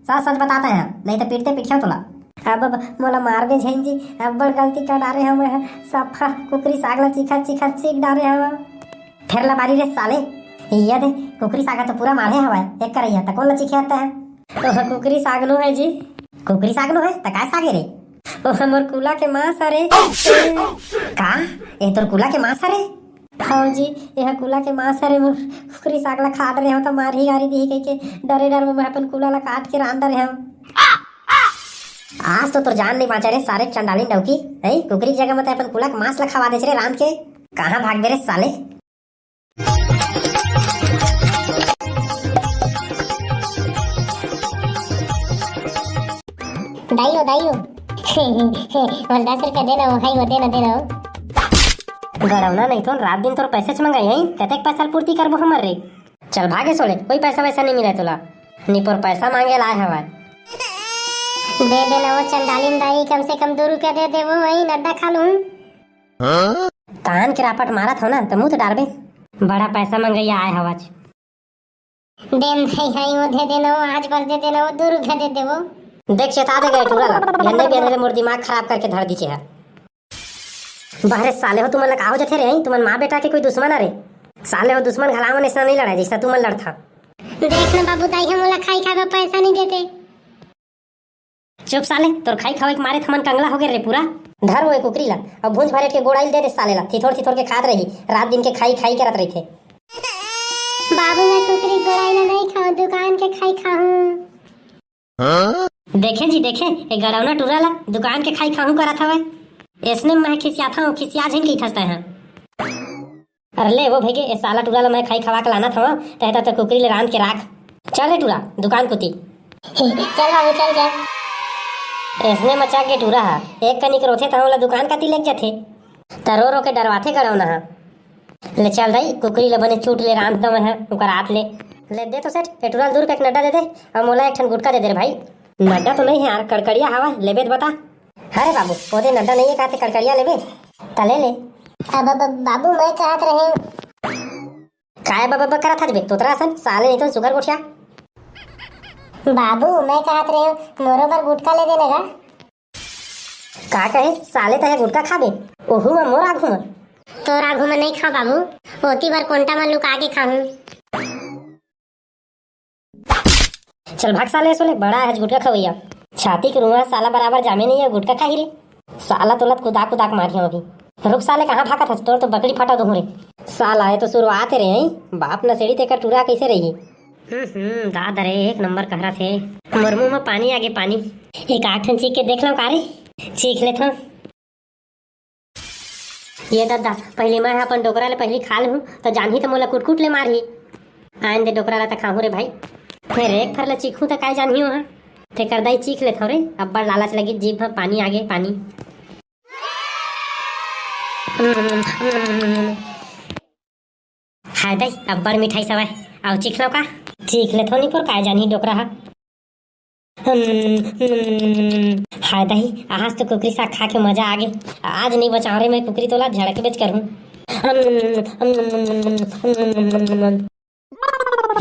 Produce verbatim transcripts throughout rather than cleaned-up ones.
सच सच बता तैं ह, नहीं तो पीटते पीटियो तोला। अब, अब मोला मारबे झन जी, अब्बड़ गलती कर डारे हंव मैं ह, सफा कुकरी साग ला चीखत चीखत चीख डारे हंव। फेर ला बारी रे साले, ये दे, कुकरी साग ह तो पूरा माढ़े हवय, एक करैया, त कोन ला चीखे आते हैं? ओह, कुकरी साग नो है जी। कुकरी साग नो है, त काय साग ए रे? ओह, मोर कुला के मांस हरे। का? ए तोर कुला के मांस हरे? हव जी, एह कुला के मांस हरे, मोर कुकरी साग ला खात रहे हो त मारही गारी दिही कहिके डरे डर में मैं अपन कुला ला काट के रांध डरे हंव। आज तो तोर जान नहीं बांचा रे सारे चंडालिन डौकी, हैं? कुकरी के जगह में तैं अपन कुला के मांस ला खवा देच रे रांध के। कहाँ भागबे रे साले? दाई हो, दाई हो। मोला दस रुपया दे ना, भाई हो, दे ना, दे ना। गड़ौना नहीं तो रात दिन तोर पैसेच मंगाई है, कतेक पैसा ल पूर्ति करबो हमर रे? चल भागे सोले, कोई पैसा वैसा नहीं मिला तोला। निपोर पैसा मांगे लाए हवय। दे दे ना वो चंडालिन दाई, कम से कम दो रुपया दे दे वो, वही नड्डा खा लूं। तान के रापट मारत हो ना, त मुंह तो डारबे। बड़ा पैसा मंगैया आए हवच। देन भाई, हाई वो दे देना वो, आज बस दे देना वो, दो रुपया दे दे वो। देख, चेता दे गए टूरा ला, बिहन्ने बिहन्ने ले मोर दिमाग खराब करके धर दीचे है। बहरे साले हो, तुमन ला का हो जथे रे? तुमन माँ बेटा के कोई दुश्मन आ रे? साले हो, दुश्मन घलावन ऐसा नहीं लड़ाए जैसा तुमन लड़था। देख ना बाबू दाई, हम ओला खाई खाए बर पैसा नहीं देते। चुप साले, तोर खाई खावे के मारे थमन कंगला हो गए रे पूरा। धर वो एक कुकरी ला, अब भूंज भरेट के गोड़ाइल दे दे साले ला, थिथोर थिथोर के खात रही, रात दिन के खाई खाई करत रहिथे। बाबू, मैं कुकरी गोड़ाई ला नहीं खाऊं, दुकान के खाई खाऊं। देखे जी देखे, ए गड़ौना टूरा ला दुकान के खाई खाहूं करत हवय। एसने मैं खिसियात हूं, खिसिया झिन कहिथस तैं ह। अरे ले वो भैगे, ए साला टूरा ला मैं खाई खवा के लानत हवं, तैं त तो कुकरी ले रांध के राख। चल रे टूरा, दुकान कुती। चल बाबू, चल, चल। एसने मचा के टूरा हा, एक कनिक रोथे त ओला दुकान कती लेग जथे। त रो रो के डरवाथे गड़ौना हा। ले चल दाई, कुकरी ला बने चूट ले रांध दो मैं ह, ओकर आत ले। ले दे तो सेठ, ए टूरा ल दू रुपया के नड्डा दे दे, अउ मोला एक ठन गुटखा दे दे रे भाई। नड्डा तो नहीं है यार, कड़कड़िया हवा, लेबे त बता। अरे बाबू, ओदे नड्डा नहीं है, काथे कड़कड़िया लेबे? त ले ले। अब, अब, बाबू, मैं कहत रहे। काय बाबा बा करत हस बे, तोतरा असन, साले नहीं तो सुगर गोठिया। बाबू, मैं कहत रहे, मोरो बर गुटखा ले देने का? का कहे, साले तहे गुटखा खाबे? ओहू म मोर आघू म? तोर आघू म नहीं खाओ बाबू, ओती बर कोंटा म लुका के खाहूं। चल भाग साले, सोले बड़ा है गुटखा खवैया। छाती के रुआ साला बराबर जामे नहीं है, गुटखा खाही रे। साला तोला कुदा कुदा के मारिया अभी। रुक साले, कहाँ भागत हस? तोर तो बकरी फटा दूं रे। साला, ये तो शुरुआत है रे, हैं? बाप नसेड़ी तेकर टूरा कैसे रही? हम्म, हम्म, दादा रे, एक नंबर कहरा थे। मोर मुंह में पानी आगे, पानी। एक आठ ठन चीख के देख लो का रे? चीख लेथव। ये ददा, पहली मैं ह अपन डोकरा ले पहली खा लेहूं, त जानही त मोला कुटकुट ले मारही। आन दे डोकरा ला त खाहूं रे भाई। फेर एक फर ले चीखूं त काय जानही ओहा। तेकर दाई चीख लेथव रे, अब्बड़ लालच लगी, जीभ म पानी आगे, पानी। हाय दाई, अब्बड़ मिठाई सवय। आव चीख लो का? चीख लेथव निपोर, काय जानही डोकरा ह। हम्म, हम्म, हाय दाई, आज तो कुकरी साग खा के मजा आ गे। आज नहीं बचाव रे मैं कुकरी, तोला झड़क बेच करूं। हम्म, हम्म, हम्म,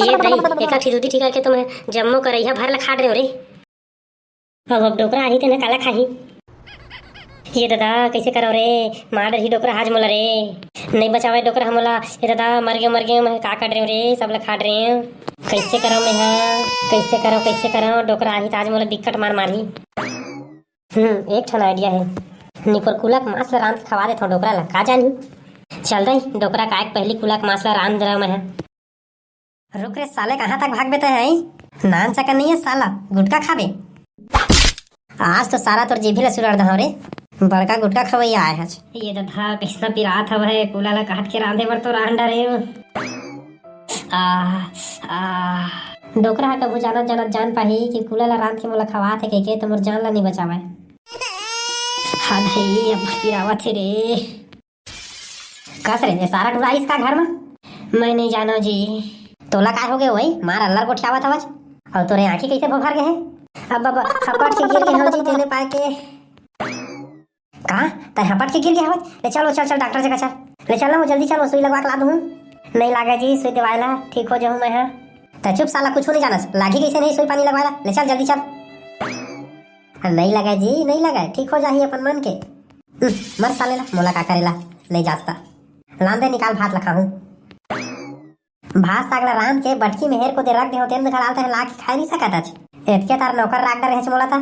ये दाई, एका फिदुदी ठीक करके तो मैं जम्मो करैया भर ला खा डरेव रे। अब, अब डोकरा आही तेन काला खाही। ये ददा, कैसे करव रे? मार डरही डोकरा आज मोला रे। नहीं बचावे डोकरा ह मोला। ये ददा, मर गेंव, मर गेंव, मैं का कर डरेंव रे? सब ला खा डरेंव। कैसे करव मैं ह? कैसे करव, कैसे करव? डोकरा आही त आज मोला बिकट मार मारही। हम्म, एक ठन idea हे। निपोर कुला के मांस ला रांध के खवा देथव डोकरा ला, का जानही? चल दाई, डोकरा के आय के पहली कुला के मांस ला रांध डरेंव मैं ह। रुक रे साले, कहाँ तक भागबे तैं, हैं? नान सकन नहीं है साला, गुटखा खाबे। आज तो साला तोर जीभी ला सुलर दहव रे, बड़का गुटखा खवैया आय हच। ये ददा, कैसना पिरात हवय, कुला ला काट के रांधे बर तो रांध डरेंव। आ, आ। डोकरा ह कभू जानत जानत जान पाही कि कुला ला रांध के मोला खवात हे कहिके, त मोर जान ला नहीं बचावय। हाय दाई, अब पिरावत हे रे। कस रे, ये सारा टूरा आइस का घर म? मैं नहीं जानव जी। तोला काय हो गे ओई? मार अल्लर गोठियावत हवच। अउ तोरे आँखी कैसे भोभर गे हे? अब, अब हपट के गिर गे हव जी, तेने पाय के। का? तै हपट के गिर गे हवच? ले चल वो, चल, चल, डॉक्टर जगह चल। ले चल ना वो, जल्दी चल, वो सुई लगवा के ला दूँ। नहीं लागे जी, सुई देवाय ला, ठीक हो जाहूँ मैं ह। त चुप साला, कुछू नइ जानस। लागी कइसे नहीं सुई पानी लगवाय ला? ले चल जल्दी चल। नहीं लगय जी, नहीं लगय, ठीक हो जाही अपन मन के। उह, मर साले ला, मोला का करे ला, नहीं जाचता। लान दे, निकाल भात ला खाहूं। भात साग ला रांध के बटकी में हेर को दे रख दे हो, तेन घर आलते हैं ला के खाए नहीं सकत आज। एतके तार नौकर राख डरे हच मोला था।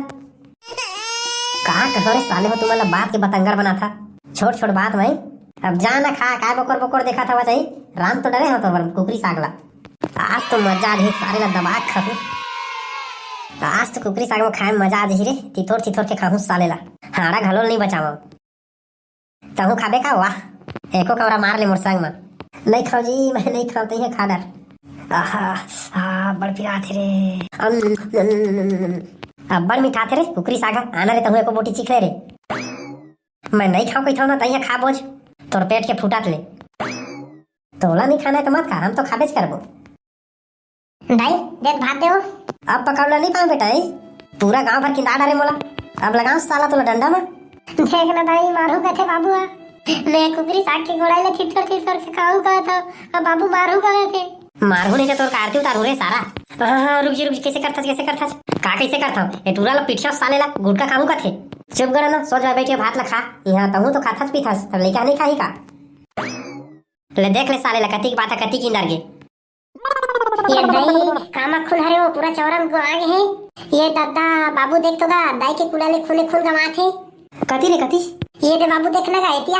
का कहो रे साले हो, तुमन ला बात के बतंगड़ बना था। छोट छोट बात में अब जा ना खा, काय बकोर बकोर देखा था वचाई। रांध तो डरे हो तो कुकरी साग ला। आज तो मजा आ जाही साले ला दबा के खाहूं। आज तो कुकरी साग में खाए में मजा आ जाही रे, तिथोर तिथोर के खाहूं साले ला। हाड़ा घलो नहीं बचावा। तहूं खाबे का? वाह, एको कौरा मार ले मोर संग में। नहीं खाओ जी, मैं नहीं खाओ, तइहे खा डर। आहा, आ, बड़ पिरात रे। अम, अम, अम, अम, अम। अब्बड़ मिठात रे कुकरी साग, आना रे तहूं एको बोटी चीख ले रे। मैं नहीं खाओ कहिथव ना, तइहे खा बोझ, तोर पेट के फूटत ले। तोला नहीं खाना है तो मत खा, हम तो खाबेच करबो। दाई, देत भात देवो। अब पकड़ ला नहीं पाऊं बेटा, ए? पूरा गांव भर किंदा डारे मोला। अब लगाऊं साला तोला डंडा में। देख ना दाई, मारू कथे बाबू हा। मैं कुकरी साग के गोड़ाई ले थिथर थिथर के खाऊं कहत हव, अब बाबू मारू कहत हे। मारू नहीं तो तोर का आरती उतारू रे सारा। हाँ, हाँ, रुक जी, रुक जी, कैसे करथस, कैसे करथस? का कैसे करथव? ए टूरा ला पिटिया साले ला, गुटका खाहूं कथे। चुप कर ना, सोच भाई बैठिए, भात ला खा। यहाँ तहूं तो खाथस पीथस, तब लइका नहीं खाही का? ले देख ले साले ला, कतिक बात है, कतिक इंदर गे। ये दाई, कामा खून हरे वो पूरा चौरा में आगे है। ये दादा, बाबू देख तो गा, दाई के कुला ले खूने खून गमात हे। कति रे कति? ये दे बाबू, देख ना गा एतिया।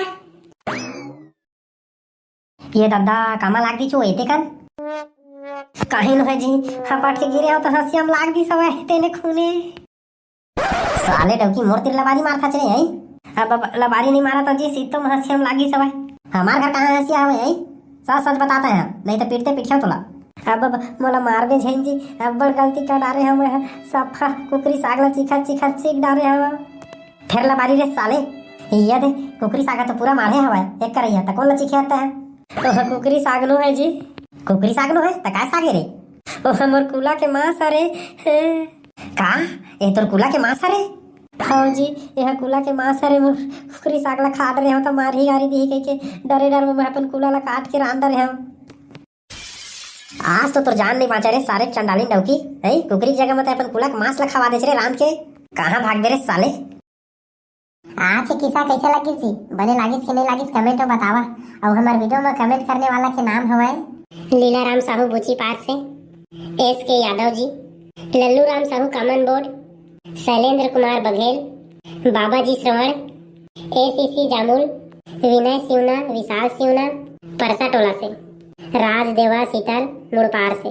ये दादा, कामा लाग दी चो एते कन। काहे नो है जी, हपट के गिरे हो तो हंसिया में लाग दी सवय तेने खूने। साले डौकी मोर तिर लबारी मारथच रे, हैं? अब, अब लबारी नहीं मारा तो जी, सीतो में हंसिया में लागी सवय। हमार घर कहाँ हंसिया हवे, हैं? सच सच बताता है, नहीं तो पीटते पीटिया तोला। अब, अब मोला मारबे झेन जी, अब्बड़ गलती कर डारे हवे, सफा कुकरी साग ला चीखा चीखा चीख डारे हवे। फिर लबारी रे साले, ये दे, कुकरी साग तो पूरा माढ़े हवय, एक करैया त कोन ला चीखे आता है? ओह, कुकरी साग नो है जी। कुकरी साग नो है, त काय साग है रे? ओह, मोर कुला के मांस हरे। का? ए तोर कुला के मांस हरे? हव जी, एह कुला के मांस हरे। मोर कुकरी साग ला खा डरे हव त मारही गारी दिही कहिके डरे डर में मैं अपन कुला ला काट के रांध डरे हव। आज तो तोर जान नहीं बांचा रे सारे चंडालिन डौकी। हैं? कुकरी के जगह में ते अपन कुला के मांस ला खवा देच रे रांध के। कहाँ भाग दे रे साले? आज के किस्सा कैसे लगिस जी? बने लागिस कि नहीं लागिस, कमेंट में बतावा। और हमारे वीडियो में कमेंट करने वाला के नाम हवाए लीला राम साहू बुची पार से, एस के यादव जी, लल्लू राम साहू कॉमन बोर्ड, शैलेंद्र कुमार बघेल, बाबा जी श्रवण, एसीसी जामुल, विनय सिवना, विशाल सिवना, परसा टोला से, राज देवा सीतल मुड़पार से।